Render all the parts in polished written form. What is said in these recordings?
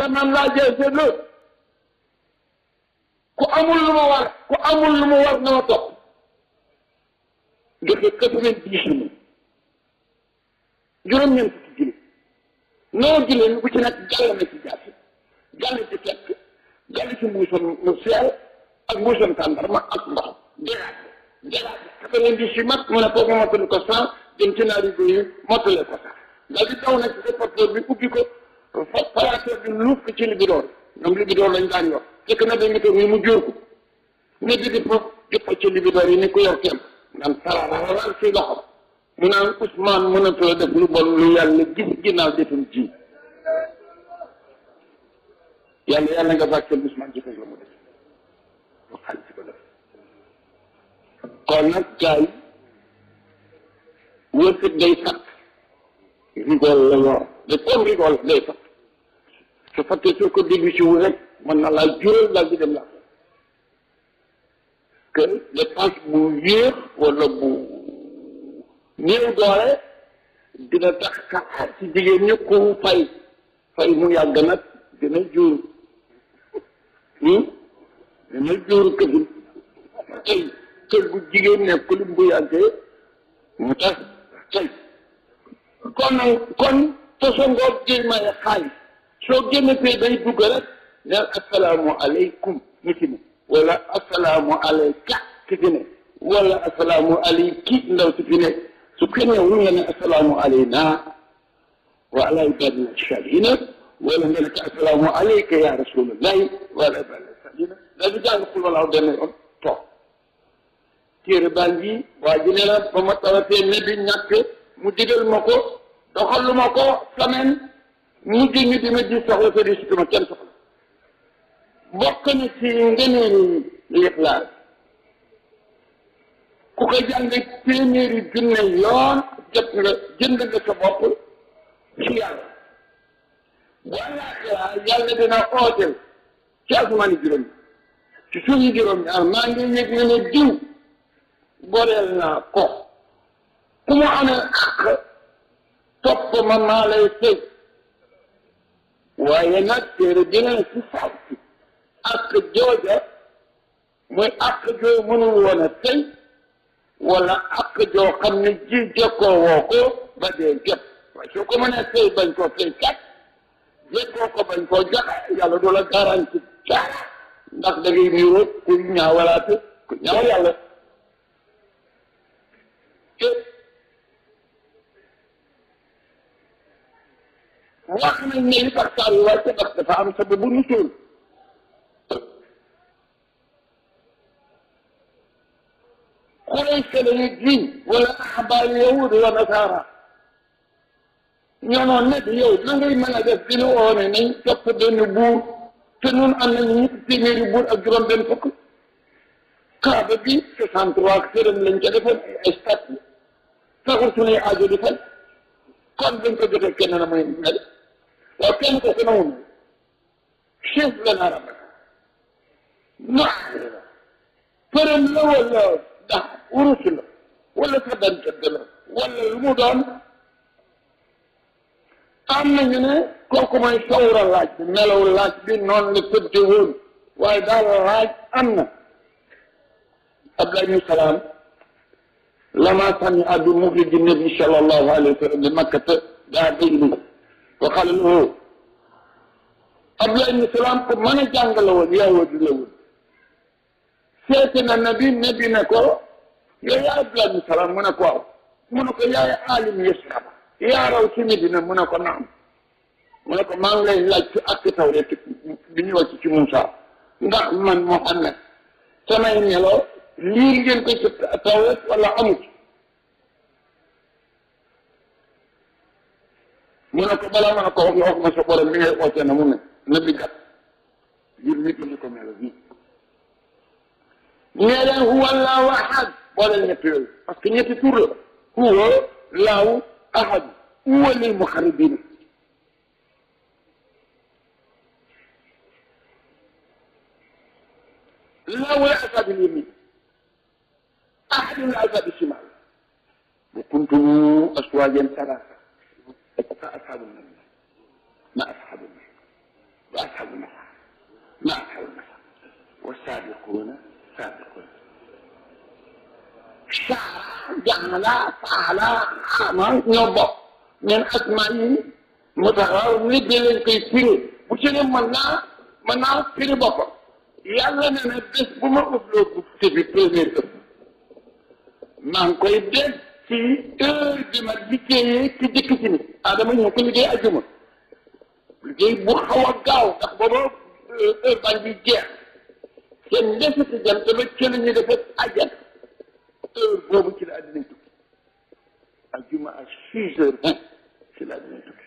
man laajee seetlu ku amul lu ma war na ma topp joxe 90 juróom-ñeent fukki julli noo julli bu ci nekk jàll na ci jaasi jàll ci fekk jàll ci mbuusam mu seel ak mbuusam tàndarma ak ndox jëlaat 90 mat mu ne ko ma mottali ko 100 jëm ci naari góor yi mottale ko 100 daal di daw nag ci porteur bi ubbi ko opérateur bi luuf ko ci libidoor ñoom libidoor lañ daan yor fekk na dañ ko mu jóor ko ne bi di foofu jëppal ci libidoor yi ni ku yor kenn naan sararara si loxo mu naan Ousmane mënatoo def lu bon lu yàlla gis ginnaaw defum ji yàlla nga bàcceel Ousmane ci fekk la mu def lu xaalis si ko def kon nag jaay wërsëg day fàtt rigole la yor de comme rigole day fàtt su fàttee soo ko déglu si wu rek mën na laa jural daal di dem la que dépense bu yéex wala bu néew doole dina tax kaxaar ci jigéen ñi ku fay mu yàgg nag dina jur këfin tey kër bu jigéen nekkul bu yàggee mu tax tey kon tosongoor gi maye xaalis soo génne fee day dugg rek neel asalaamu aleykum ni ci ne wala asalaamu aleyka ki fi ne wala asalaamu aleyki ndaw si fi ne su ko ñëwul nga ne asalaamu aleyna wa ala ibadina salihina wala nga ne ko asalaamu aleyka ya rasulallahi wa ala ibadina salihina daal di jàng xul walaaw benn yoon toog téere baa ngi waa ji ne la ba ma tawatee ne bi ñàkk mu digal ma ko doxalu ma ko semaine mujj ñu di ma di soxla sa di sutuma kenn soxla bokk na ci ngëneelu Ixlaas ku ko jàng téeméeri junne yoon jënd nga sa bopp ci yàlla wala yàlla dina ooteel ci asmaani juróom ci suufi juróom ñaar maa ngi yëg ne diw goreel naa ko ku mu amee àq topp ma maa lay tëj waaye nag téere dina ci sax si àq jooja muy àq joo mënul woon a tey wala àq joo xam ne ji jekkoo woo ko ba dee jot waaye soo ko mënee tey bañ koo tey kat jekkoo ko bañ koo joxe yàlla du la garanti dara ndax da ngay niiroo ku ñaawalaate ku ñaaw yàlla wax nañ ne li tax saa yu wàcce ndax dafa am sababu nuzuul Quraysh lañu jiiñ wala axbaar yahud wa nasaara ñoo noon ne yow na ngay mën a def di ñu woone nañ topp benn buur te nun am nañu ñetti téeméeri buur ak juróom benn fukk kaaba bi 63 këram lañ ca defoon ay statue taxul suñuy aajo di fay kon dañ ko jotee kenn na muy mel waaw kenn ko si nawul chef la naa rabak përëm la wala ndax urus la wala sabantëdd la wala lu mu doon am nañu ne kooku mooy sawra laaj bi melaw laaj bi noonu la tëdde woon waaye daal laaj am na Abdullah ibn Salaam lama sami'a bi mufridi nabi sallallahu alayhi wa sallam bi makkata daa déglu wa qala lahu Abdullah ibn Salaam ko mën a jàng la woon yahudi la woon seeti na nabi ne ko yow yaa Abdullah ibn Salaam mu ne ko waaw mu ne ko yaay alim Yasrib yaa raw ci Medina mu ne ko naam mu ne ko maa ngi lay laaj ci ak Tawreet bi ñu wàcc ci Muusaa ndax man Muhammad samay melo lii ngeen koy ci Tawreet wala amut mu ne ko balaa ma ne ko wax ma sa borom bi ngay oote na mu ne nabi gat ngir nit ñi ko melo nii nee leen huwa Allaahu ahad booleel ñett yooyu parce que ñetti tur la huwa Allaahu ahad huwa lil muqarrabiin Allaahu li ashaabil yamiin ahadun li ashaabil shimaal wa kuntum azwaajan salaasa fa ashaabu nabi ma ashaabu nabi wa وأصحاب المشأمة ما أصحاب المشأمة والسابقون سابقون شعر جعل فعل عمل نبأ من أسمائه متغرب بالكثير وشنو منا في بابا يلا أنا بس بما أفلو في premier maa ngi koy dégg ci heure bi ma liggéeyee ci dëkk ci nit Adama ñoo ko liggéey ajuma liggéey bu xaw a gaaw ndax booba heure baa ngi jeex seen ndesati jant ba ci la ñu defee ajjat heure boobu ci la àddina tukki ajuma à 6h20 ci la àddina tukki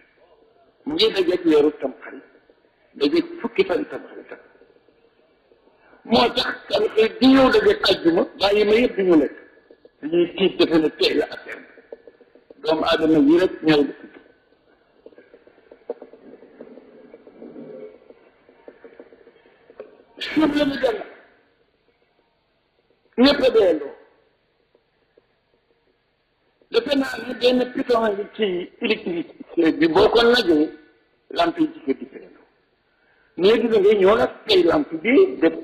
mu ngi dajeeg weeru Tamxarit dajeeg fukki fan Tamxarit tam moo tax kan xëy di ñëw dajeeg ajuma bàyyi ma yëpp di ñu lekk dañuy tiit defe ne tey la affaire doomu aadama yi rek ñooy def suuf la mu jàll ñëpp a deeloo defe naa ne benn piton yi ci électricité bi boo ko najee lampe yi ci ko différendoo mais gis nga ñoo la fay lampe bi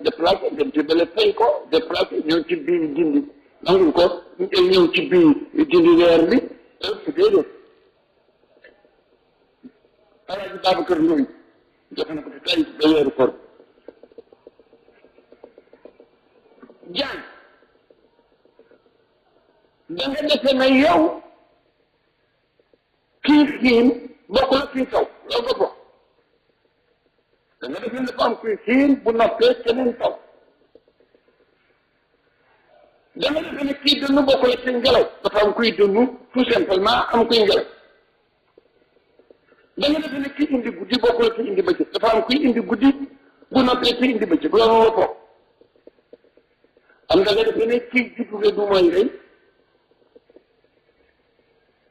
déplacé dem ci bële fay ko déplacé ñëw ci biir dindi nangul ko ñëw ci biir dindi weer bi déedéet Alaaji Babacar Ndoye joxe na ko fi tey ba weeru koor jaan da nga defe na yow kii xiin bokk la kii taw loolu nga bokk da nga defe ne dafa am kuy xiin bu noppee keneen taw da nga defe ne kii dënnu bokk la ci ngelaw dafa am kuy dënnu tout simplement am kuy ngelaw da nga defe ne kii indi guddi bokk la ci indi bëccëg dafa am kuy indi guddi bu noppee ci indi bëccëg loolu nga bokk am da nga defe ne kii juddu du mooy rey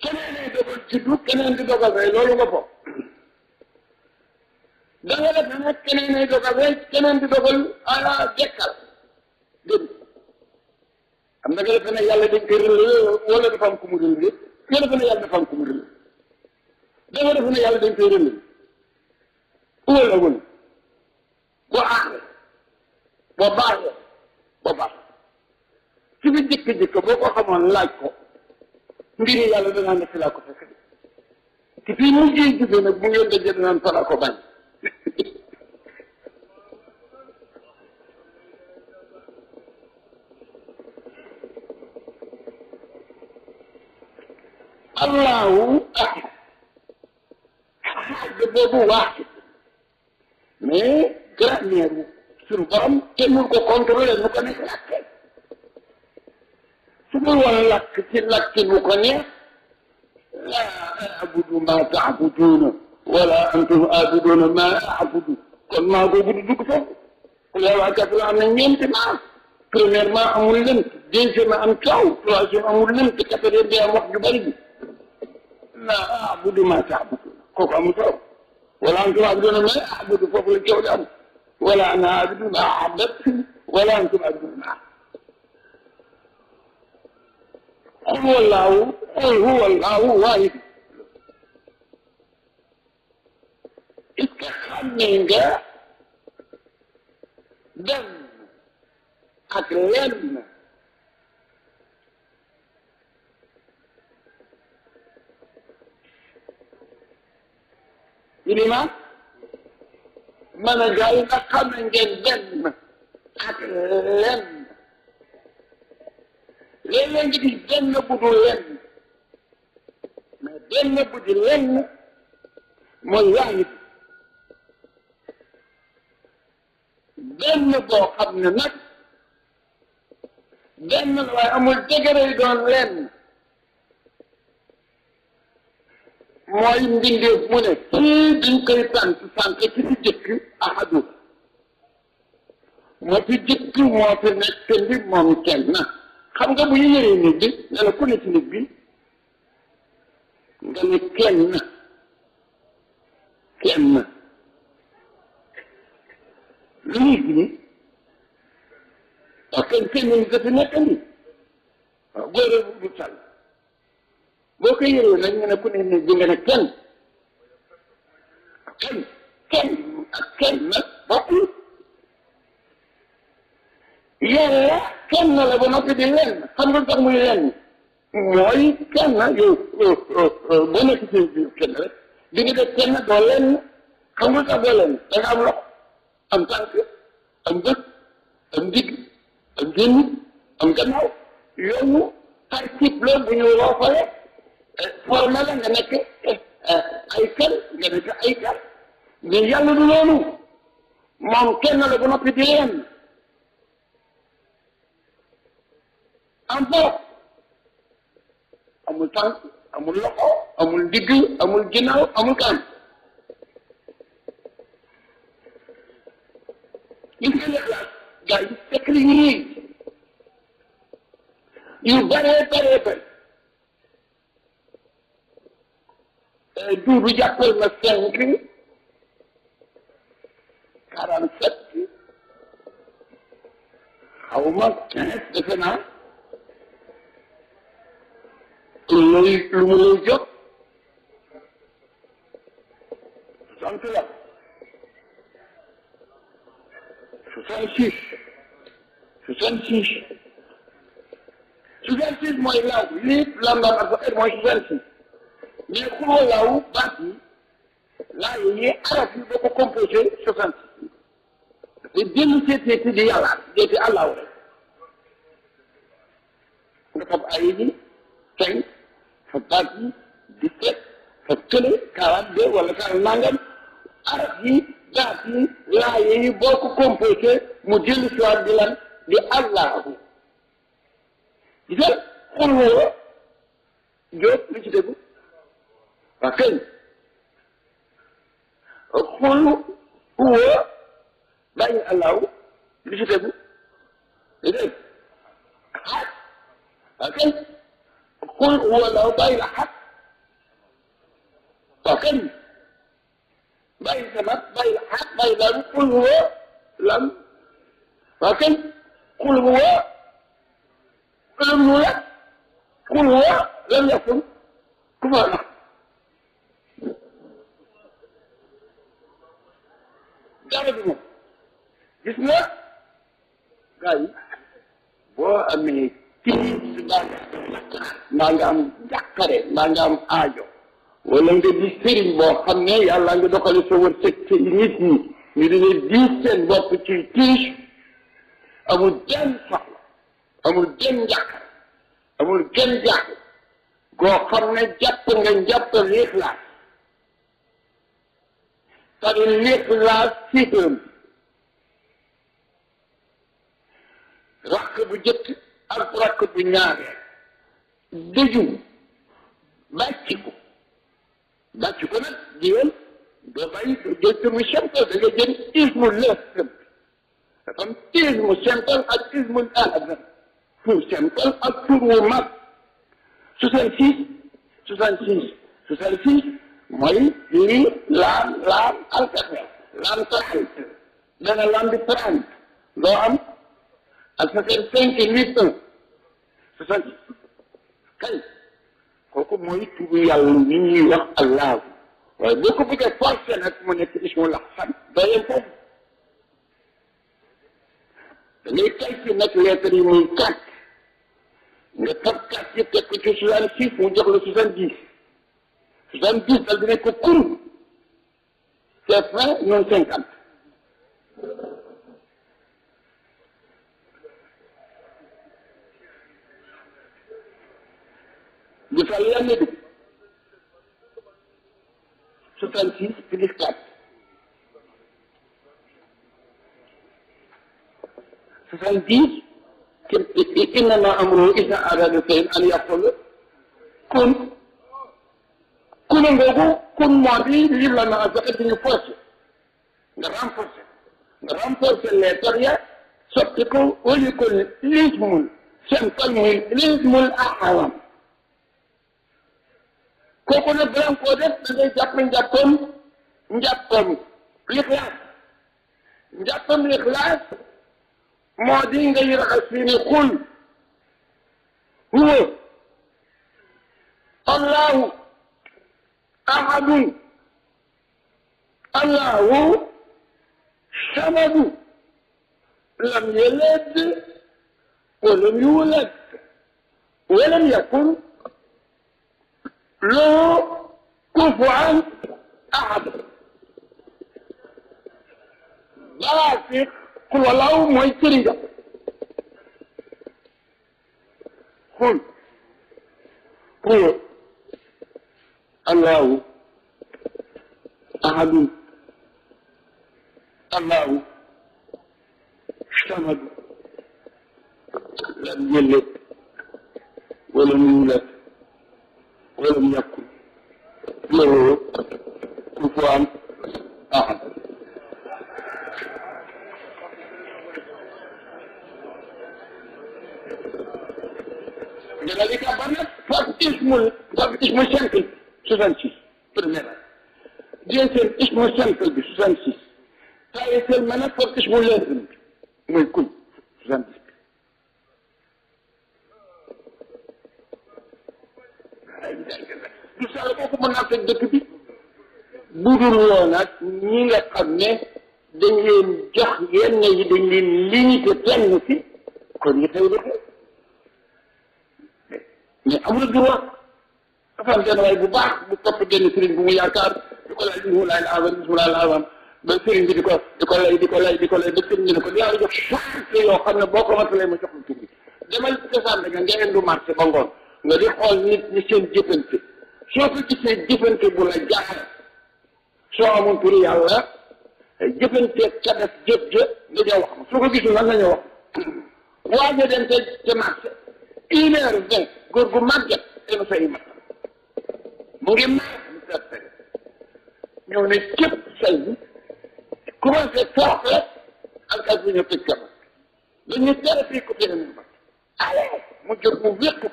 keneen ay dogal juddu keneen di dogal rey loolu nga bokk da nga defe ne keneen ay dogal rey keneen di dogal ala jekkal dégg am na nga defe ne yàlla dañ koy rëlee wala dafa am ku mu rëlee nga defe ne yàlla dafa am ku mu rëlee da nga defe ne yàlla dañ koy rëlee wala wala boo aaree boo baaxee boo baaxee ci bi jëkk-jëkk boo ko xamoon laaj ko mbiri yàlla danaa nekk laa ko fekk ci fii mujjee jóge nag bu ngeen dajee danaan falaa ko bañ allahu ahad ahad boobu waaxid mais grammaire suñu borom kenn mënu ko contrôler nu ko nekk làkkee su dul woon làkk ci làkki nu ko neex laa abudu ma taabuduuna wala antum abuduuna ma abudu kon maa boobu du dugg foofu loolu ak am na ñeenti maa premièrement amul lënt deuxièmement am coow troisième amul lënt quatrième bi am wax ju bëri bi laa abudu ma taabuduuna kooku amul coow wala antum abuduuna ma abudu foofu la coow di am wala ana abudu ma abadtu wala antum abuduuna ma قل هو الله واحد استخمنجا دم أكلم لما من جاي استخمنجا دم أكلم léeg-léeg nga gis benn bu dul lenn mais benn bu di lenn mooy waahid benn boo xam ne nag benn la waaye amul degré yi doon lenn mooy mbindeef mu ne kii dañ koy sant ci fi jëkk ahadu moo fi jëkk moo fi nekk ndi moom kenn xam nga bu ñu yëree nit bi ne la ku ne ci nit bi nga ne kenn lu ñuy gini waaw kenn yi dafa nekk ni waaw góor bu sàll boo ko yëree nag nga ne ku ne nit bi nga ne kenn ak kenn bokkul yàlla kenn la ba noppi di lenn xam nga tax muy lenn mooy kenn yow boo nekk ci biir kenn rek di nga def kenn doo lenn xam nga tax doo lenn da nga am loxo am tànk am bët am digg am génn am gannaaw yooyu participe la bu ñu roofale formé la nga nekk ay kenn nga nekk ay kan mais yàlla du loolu moom kenn la ba noppi di lenn am bopp amul tànk amul loxo amul digg amul ginnaaw amul kan gis nga léeg la gars yi fekk li ñuy yu bëree bëri duudu jàppal ma 5 47 xaw ma 15 defe naa lu mu lay jot 60 la 66 mooy law lii lamdam ak sa mooy 66 mais xuloo law baat yi laa yi araf yi boo ko composé 66 te dellu seetee di yàlla jeeti àllaaw rek nga fab ay yi 5 fa baat yi 17 fa kële 42 wala 40 nangam araf yi baat yi laa yi boo ko composé mu dellu si waat di lan di àllaahu gisal xul woo jóot lu ci déggu waa kay xul woo bàyyi àllaahu lu ci déggu li dégg xaat waa kay xul woo laaw bàyyi la xaat waa kay bàyyi samat bàyyi la xaat bàyyi laalu xul woo lam waa kay xul woo لم يولد قل هو لم يكن كفوا أحد dara du moom gis nga gars yi boo amee tiis mbaa nga am jàkkare mbaa nga am aajo wala nga di sëriñ boo xam ne yàlla nga doxale sa wërsëg ci nit ñi ñu dina diis seen bopp ci tiis amul benn soxla amul genn njàqare amul genn jaaxle goo xam ne jàpp nga njàpp lixlaas tari lixlaas siitëm rakk bu jëkk ak rakk bu ñaareel dëju bàcc ko nag jiwel doo bàyyi doo tëmu simple da nga jël ismu lësëm dafa am ismu simple ak ismu ahadam pour simple ak pour wu mag 66 mooy lii laam alkafe laam 30 dana laam bi 30 doo am alkafe 5 8 1 66 kay kooku mooy turu yàlla ni ñuy wax allahu waaye boo ko bëggee forcé nag mu nekk ismul ahsan doo yem foofu da ngay calculer nag lettre yi muy 4 nga tab 4 yi teg ko ci 66 mu jox la 70 dal dina ko kur c'est fin ñoom 50 bu fal yàlla dugg 66 plus 4 70 إنما أمره إذا أراد شيئا أن يقول كن kun moo di li la na fexe di ñu forcé nga renforcer lettre ya sotti ko wëli ko lismul simple muy lismul ahawam kooku nag balaa koo def da ngay jàpp njàppam lixlaas moo di ngay raxas fii ni xul huwa allahu ahadun allahu samadu lam yalid walam yulad walam yakun lahu kufuwan ahad baati xul walaaw mooy sëriñ قل هو الله أحد الله الصمد لم يلد ولم يولد ولم يكن له كفوا أحد ذلك بنت اسم simple 66 première deuxième اسم simple bi 66 ثالث منات اسم لازم mooy kun 70 du sall kooku mën naa fekk dëkk bi budul woon ak ñi nga xam ne dañ leen jox yenn yi dañ leen limité kenn fi kon yi tey dëkk mais amul droit dafa am benn waay bu baax bu topp benn sëriñ bu mu yaakaar di ko lay bismillah al-azam ba sëriñ bi di ko lay ba sëriñ bi ne ko dinaa la jox chance yoo xam ne boo ko matalee ma jox la tur bi demal cosaan da nga indu marché ba ngoon nga di xool nit ñi seen jëfante soo ko gisee jëfante bu la jaaxal soo amoon turi yàlla jëfante ca def jëf nga ñëw wax ma soo ko gisul lan nga ñëw wax waa nga dem ca marché 1h20 góor gu màgget enu say mat mu ngi maar mu seet ñëw ne képp say bi commencé foofu la ak bu ñu tëj kama dañu tere fii ko fii ne ma allez mu jot mu wéq ko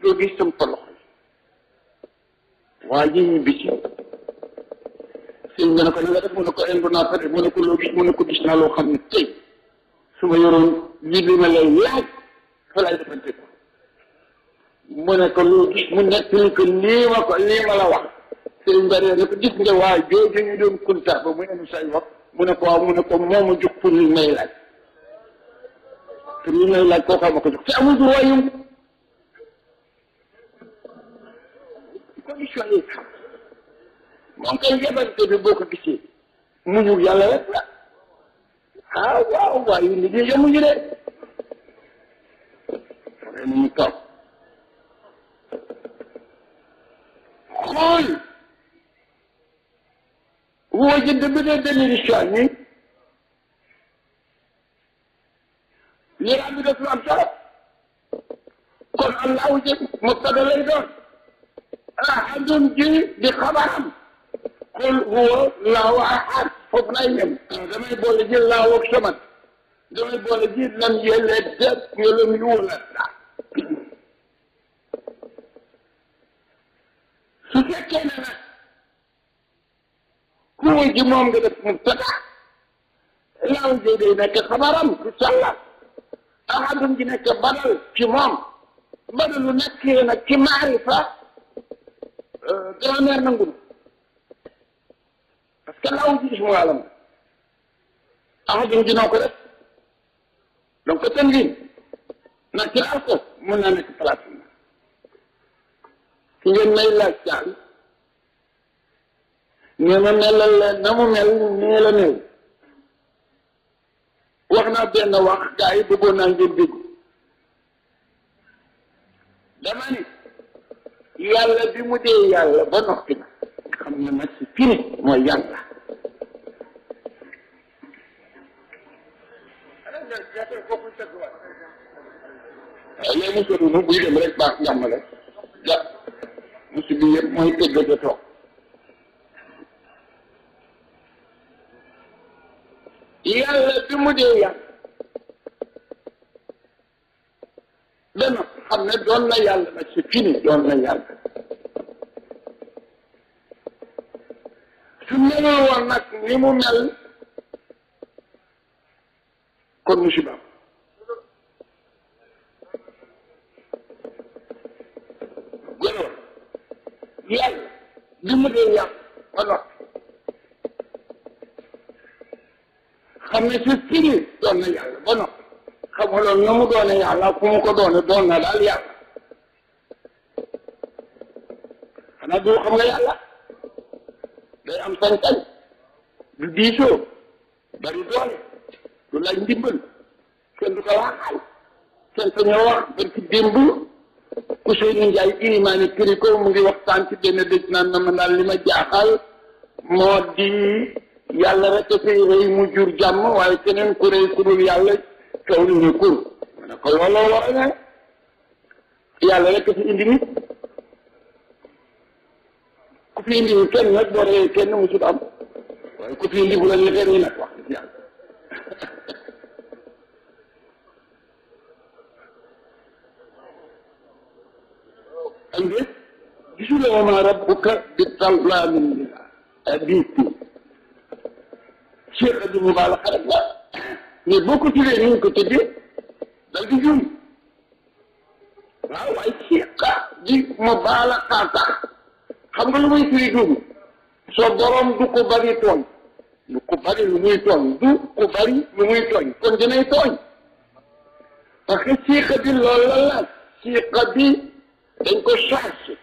doo gis sam fa loxo yi waa ji ñu bisi sëñ bi ne ko na nga def mu ne ko indu naa fa def mu ne ko loo gis mu ne ko gis naa loo xam ne tey su ma yoroon li ma lay laaj fa laay defante ko mu ne ko loo gis mu nekk ni ko lii ma la wax sëriñ Bari ne ko gis nga waa jooju ñu doon kunta ba mu enu say wax mu ne ko waaw mu ne ko moo ma jox pour li may laaj koo xam ma ko jox te amul du royum condition yi xam moom koy yebante bi boo ko gisee muñu yàlla rek la waaw waaye liggéey yamuñu de mu toog xool woo jënd bi ne bénédiction ni lii am bi def lu am solo kon allahu jë mubtada lay doon ahadun ji di xabaram qul huwa allahu ahad foofu lay yem damay boole ji laahu ak samat damay boole ji lam yalid walam yulad su fekkee ne nag kuréel gi moom nga def mubtada laahu ji day nekk xabaram du sàlla ahadun ji nekk badal ci moom badalu nekkee nag ci maarifa grammaire nangu na parce que laahu ji ismu alam ahadun ji noo ko def donc tanwin na ci laal ko mun naa nekk place bi ki ngeen may laaj caal ne ma melal leen na mu mel nii la mel wax naa benn wax gars yi bëggoon naa ngeen dégg dama ni yàlla bi mu dee yàlla ba noppi na xam ne nag si fini mooy yàlla léegi monsieur Doudou buy dem rek baax jàmm la ja monsieur bi yëpp mooy tëgg a toog yàlla bi mu dee yàlla benn xam ne doon na yàlla nag c'est fini doon na yàlla su melul woon nag ni mu mel kon musiba gënoon yàlla bi mu dee yàlla ba noppi xam ne si firi doon na yàlla ba noppi xamuloon na mu doone yàlla fu mu ko doon na daal yàlla xanaa du xam nga yàlla day am sañ-sañ du diisoo bari doole du laaj ndimbal kenn du ko waxal kenn sañoo wax ba ci démb Ousseynou Ndiaye ilimaani këri ko mu ngi waxtaan ci benn dëj naan na ma daal li ma jaaxal moo di yàlla rek a fay rëy mu jur jàmm waaye keneen ku rëy ku dul yàlla coow li ñu kur ma ne ko looloo war ne yàlla rek a fi indi nit ku fi indi wu kenn nag boo rëyee kenn musul am waaye ku fi indi bu la neexee nii nag wax dëgg yàlla am nga gisuloo wa maa rabbuka bi zallaamin lil abiid Cheikh Abdou Moubarak rek la mais boo ko tuddee ni ñu ko tëddee dal di juum waaw waaye Cheikh di Moubarak tax xam nga lu muy firi dugg soo borom du ko bari tooñ du ko bari lu muy tooñ du ko bari lu muy tooñ kon dinay tooñ parce que Cheikh bi loolu la laaj Cheikh bi dañ ko chargé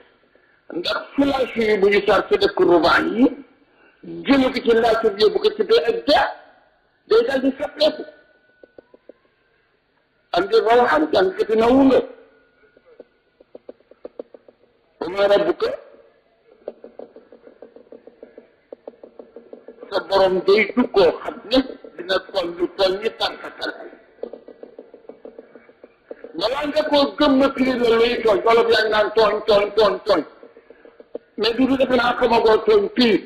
ndax fulaasi yi bu ñu chargé def ko rubaan yi jële ko ci laaj bi yóbbu ko ci bee ak ja day daal di soppeeku am di rawaan jàng ko dina wu nga wa maa rabbuka sa borom day duggoo xam ne dina toll lu toll ni tànkatal balaa nga koo gëm firi la luy tooñ wala yaa ngi naan tooñ mais du defe naa xamagoo tooñ fii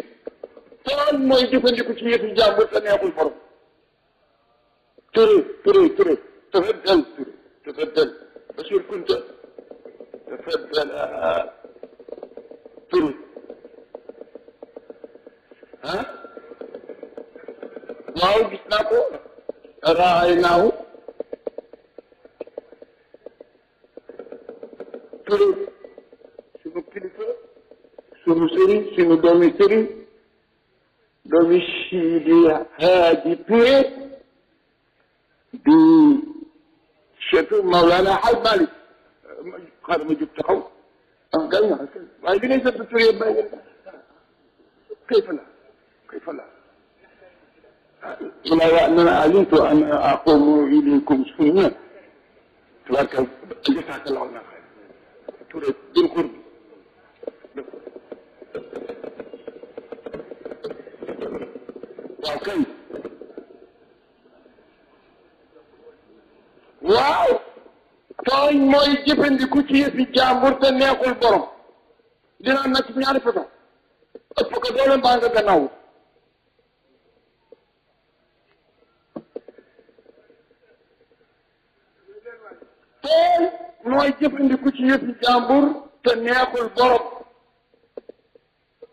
tooñ mooy jëfandiku ci yëfu jàmbur te neexul borom tërë tafaddal Bachir Kunta tafaddal tërë waaw gis naa ko raay naaw tërë suñu kilifa suñu sëriñ suñu doomi sëriñ doomi Sidi Haaji Touré di chetu Mawlana Hadj Malick xaaral ma jóg taxaw am gay na waaye li ngay sant Touré bàyyi kayfa la أنا علمت أن أقوم إليكم سنة تبارك جزاك الله خير تريد بالقرب وكيف waaw tooñ mooy jëfandiku ci yëfi jàmbur te neexul borom dina nag ñaari façon ëpp ko doole mbaa nga gannaaw tooñ mooy jëfandiku ci yëfi jàmbur te neexul borom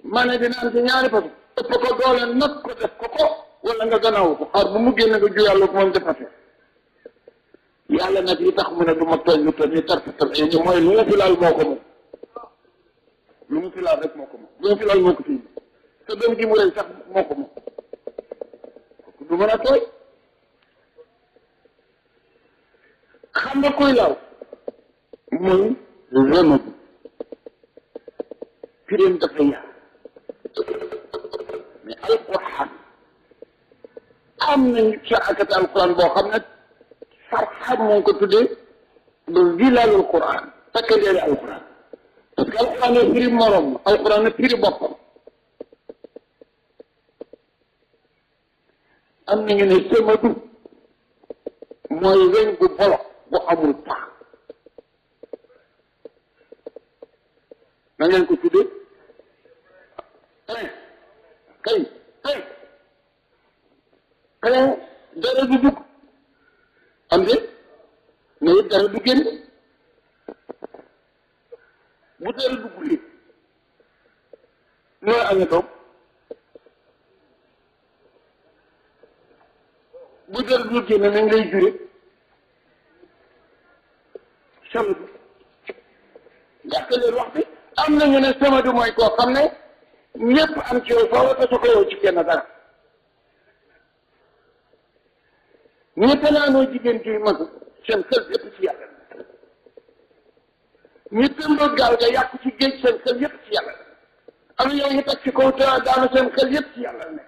ma ne dina am ci ñaari façon ëpp ko doole nag ko def ko wala nga gannaaw ko xaar bu mu génn nga juyàllu ko moom defate yàlla nag li tax mu ne du ma tooñ lu toll ni tarfatal ay ni mooy lu mu fi laal moo ko moom lu mu fi laal rek moo ko moom lu mu fi laal moo ko fii te doom ji mu rey sax moo ko moom du mën a tooñ xam nga koy laal muy remède firim dafa yaa mais alquran am nañu ca akati alquran boo xam ne farxam moo ngi ko tuddee lu zilalul quran takkandeeri alquran parce que alquran ne firi morom alquran ne firi boppam am nañu ne semadu mooy weñ gu bolo bu amul pax na ngeen ko tuddee kay dara du dugg am de mais it dara du génn bu dara dugg nooy amee doom bu dara du génn nañ lay jure samadu gàttaleen wax bi am nañu ne samadu mooy koo xam ne ñëpp am ci yow foofu te soxla yow ci kenn dara ñëpp naanoo jigéen ji masu seen xel yëpp ci yàlla ñi tëmboo gaal ga yàqu ci géej seen xel yëpp ci yàlla am na yow ñu teg ci kaw te daanu seen xel yëpp ci yàlla ne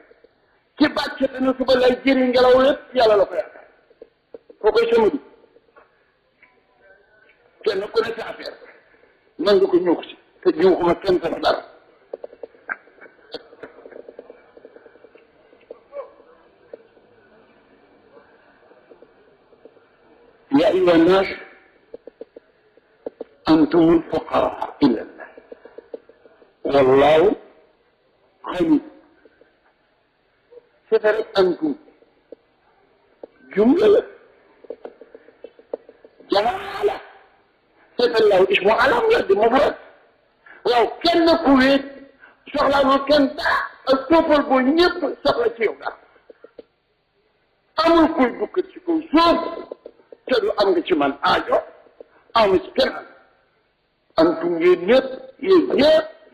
ci bàcc te na suba lay jëri ngelaw lépp ci yàlla la ko yaakaar foo koy samadu kenn ku ne sa affaire man nga ko ñuux si te ñuuxuma kenn sama dara يا أيها الناس أنتم الفقراء إلى الله والله غني سفر أنتم جملة جلالة سفر الله اسمه علم يد مفرد waaw kenn ku wéet soxlaa kenn daa ak toppal boo ñëpp soxla ci yow daal amul kuy dukk ci kaw suuf te du am nga ci man aajo amu ci kenn antum yéen ñëpp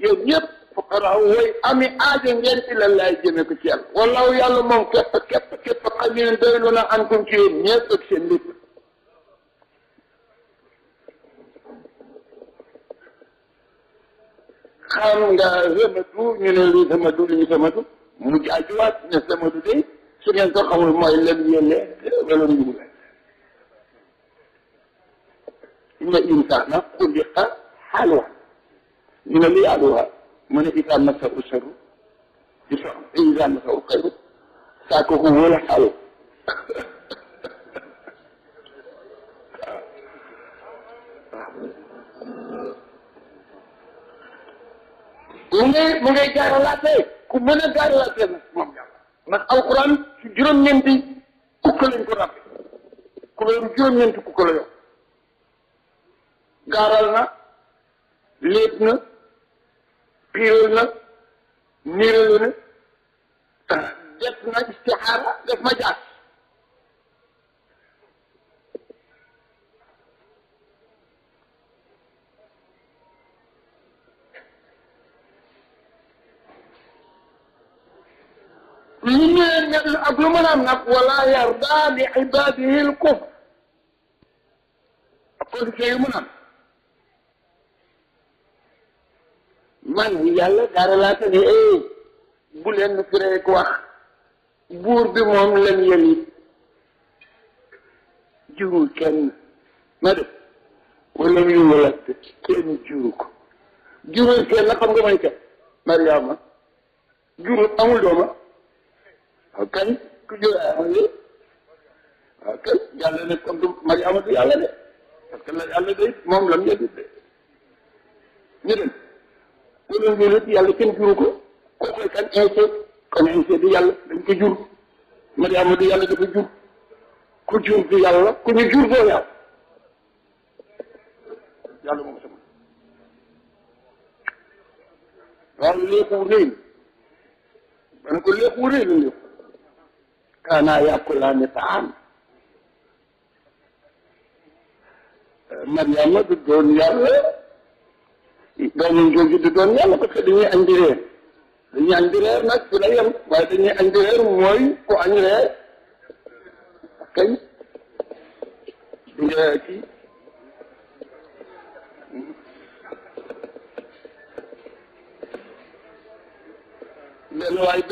yéen ñëpp fuqaraa way ami aajo ngeen ila laay jëme ko ci yàlla wallaahu yàlla moom képp xam ngeen doylu na antum ci yéen ñëpp ak seen lépp xam nga Samadu ñu ne lii Samadu li ñu Samadu mu jaajuwaat ne Samadu day su ngeen ko xamul mooy lem yelle wala ñu la inna insaana xuliqa halwa ñu ne li yaaluha mu ne idaa massahu sharru idaa massahu xayru saaka huwa al halu mu ngay gaaralaate ku mën a gaaralaate nag moom yàlla ndax alquran ci juróom-ñeenti kukk lañ ko ràbbe ku la yor juróom-ñeenti kukk la yor gaaral na léet na piiral na niiral na def na istixaara def ma jaas lu ñëwee ñett ak lu mën a am nag wala yarda li ibadihi l kufr ak condition yu mën a am man yàlla dara laa te ne bu leen firee ko wax buur bi moom lam yelit jurul kenn ma def wala yu wala kenn juru ko jurul kenn na xam nga may kat Mariama jurul amul dooma waaw kañ ku jur amul waaw kañ yàlla ne comme du Mariama du yàlla de parce que la yàlla de moom lam yelit de ñu dem loolu loolu yàlla kenn juru ko koo koy kan Iisa kon Iisa du yàlla dañ ko jur Mariama du yàlla dafa jur ku jur du yàlla ku ñu jur doo yàlla yàlla moom sama waaw lépp wu rëy ma ne ko lépp wu rëy la lépp kaanaa yaakulaani taam Mariama du doon yàlla doomam jooju du doon yàlla parce que dañuy añ di reer nag fi la yem waaye dañuy añ di reer mooy ku añ reer kañ di nga kii benn waaye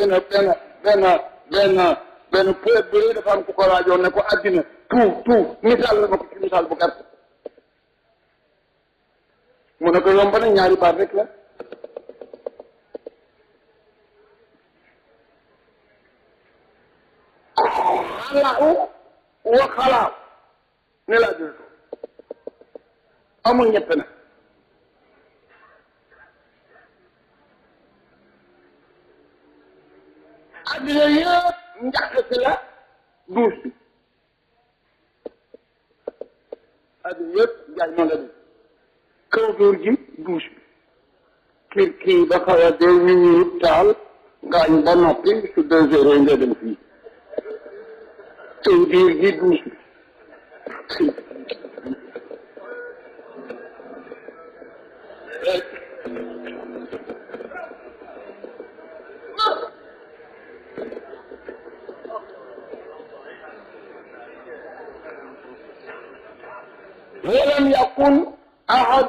benn poète bi dafa am ku ko laajoon ne ko àddina tout misaal la ma ko ci misaal bu gàtt mu ne ko yomb na ñaari baat rek la xalaaw wa xalaaw ne laa jël amul ñett na addina yëpp njàq si la duus bi addina yëpp jaay ma la bi kaw dóor ji douche bi kii ba xaw a dee ñu ñuy taal ngaañ ba noppi su 2 heures nga dem fii kaw dóor ji douche bi ولم يكن أحد